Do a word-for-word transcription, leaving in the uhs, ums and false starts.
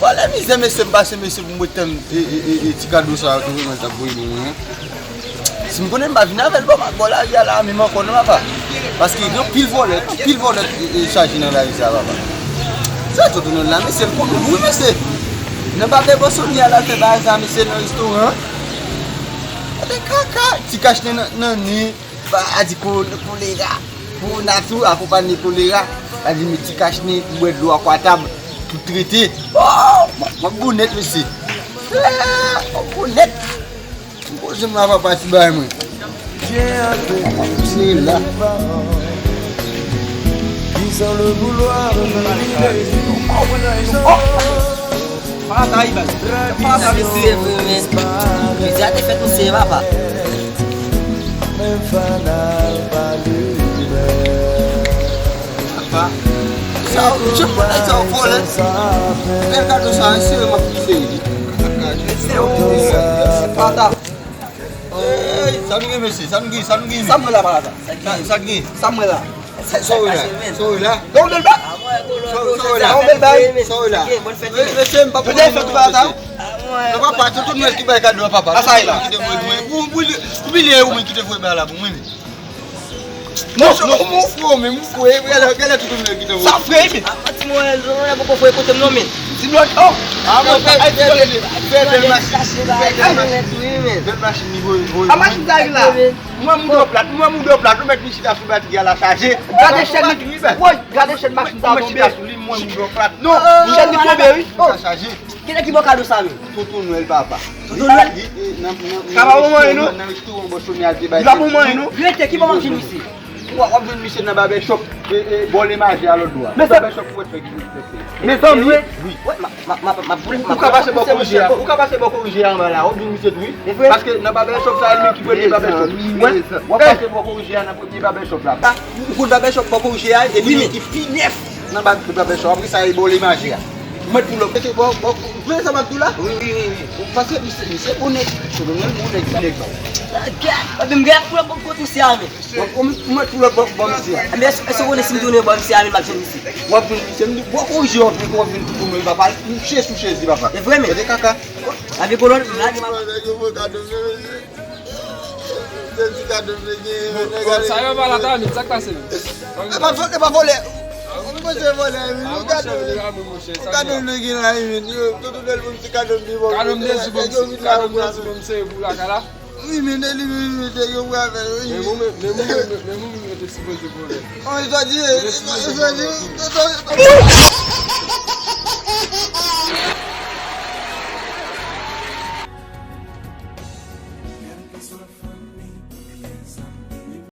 Vòlè mizè, mesye, m pase, mesye, pou m ret tann e, e, e, e, ti kado sa yo, tou mwen t ap voye pou mwen an. Si m konnen m pa vin avè l bò, bò lari a la, menm ankò non, papa. Paske gen anpil vòlè, anpil vòlè, e, e, chaje nan lari sa, papa. Sa tonton Nwèl la, mesye, l konn wi, mesye. Nan babè bò Sony a, l al fè bagay sa, mesye, nan restoran. Gade kaka, ti kach nen nan, nan nen. Ba, a di ko-, kolera. Pou natou akonpanye kolera, a di met ti kach nen, bwè dlo akwatab, tout trete. Oh, m ap bon nèt, mesye. Eh, m ap bon nèt. M poze m la, papa, ti bagay mwen. M ap tire la. Pata yi baz. Pata mesye vre men. Mizè a te fèt misye papa. Papa. Sa, je pran nèg sa vòlè. Bèl kado sa, se yo m ap kite. Se yo ki te pata. Ey, sa nou gen mesye, sa nou gen, sa nou gen. Sa mwen la papa. Sa, sa gen. Sa mwen la. Sa w la? Sa w la? Yon bèl bag. Sa w la? Yon bèl bag. Sa w la? Mesye, m pa pou fè tout bagay sa. Non, papa, tonton Nwèl ki bay kado a, papa. Asa e la. Ou bilye ou mwen ki te voye bagay la pou mwen. Non, non, ou fou, men ou fou, e, gade, gade tonton Nwèl ki te voye. Sa fre, men. Ti mwen, mwen poko voye kote m non, men. Ti blòd, oh. A, mwen fè, fè, fè bèl machin. Fè bèl machin. Bèl machin li voye, voye. A machin sa la. Mwen moudo plat, mwen moudo plat, ou mèt vin chita sou batri a la chaje. Gade chèn li, woy, gade chèn machin sa tonbe. Mwen chita sou li, mwen moudo plat. Non, chèn li tonbe, wi. Sa chaje. Genlè ki bò kado sa menm? Tonton Nwèl, papa. Tonton Nwèl? Li, li, nan, nan, nan restoran bò Sony a te bay. Li pa pou manyen, non? Rete, ki bò m ap jwenn misye? W ap, w ap jwenn misye nan babèchòp, e, e, bò Lemajè a lòt bò a. Babèchòp ou wè fè ki fè. Mezanmi. Wi. Ou ka pase bò korije a, ou ka pase bò korije a anba la, w ap jwenn misye tou, wi. Paske nan babèchòp sa, li menm ki premye babèchòp. Wè, w ap pase bò korije a nan premye babèchòp la. Ou konn babèchòp bò korije a, e li menm ki pi nèf nan babèchòp. Apre sa, e bò Lemajè a. Mwen tou lòt kote bò, bò, ou konprann sa m ap di w la? Wi, wi, wi, wi. Paske misye, misye bon nèg, se bon nèg, bon nèg, bon nèg. Gad, epi m gen pou lòt bò kote misye a, men. Mwen, mwen tou lòt bò, bò misye a. Men èske, èske w konnen si m tounen bò misye a, men m ap jwenn misye? W ap jwenn misye, m di, bò korije w ap vin, w ap vin tou pou mwen, papa. M chèche sou chèz li, papa. E vre, men. Gade kaka. Gade kolòn, gade, papa. Bon, sa yo pa la ta, men sa k pase, men? E pa vòlè, e pa vòlè. Mwen se vòlè, men. Ou gade, ou gade nèg la, men. Yo, tout bèl moun ti kado m di bon. Kado m de sou bon, kado m de sou bon, se pou lakay la. Wi, men de li, men, men, te gen pwoblèm, wi. Men mwen, men mwen, men mwen, mwen te sipoze vòlè. Oh, sa di, sa di, sa di.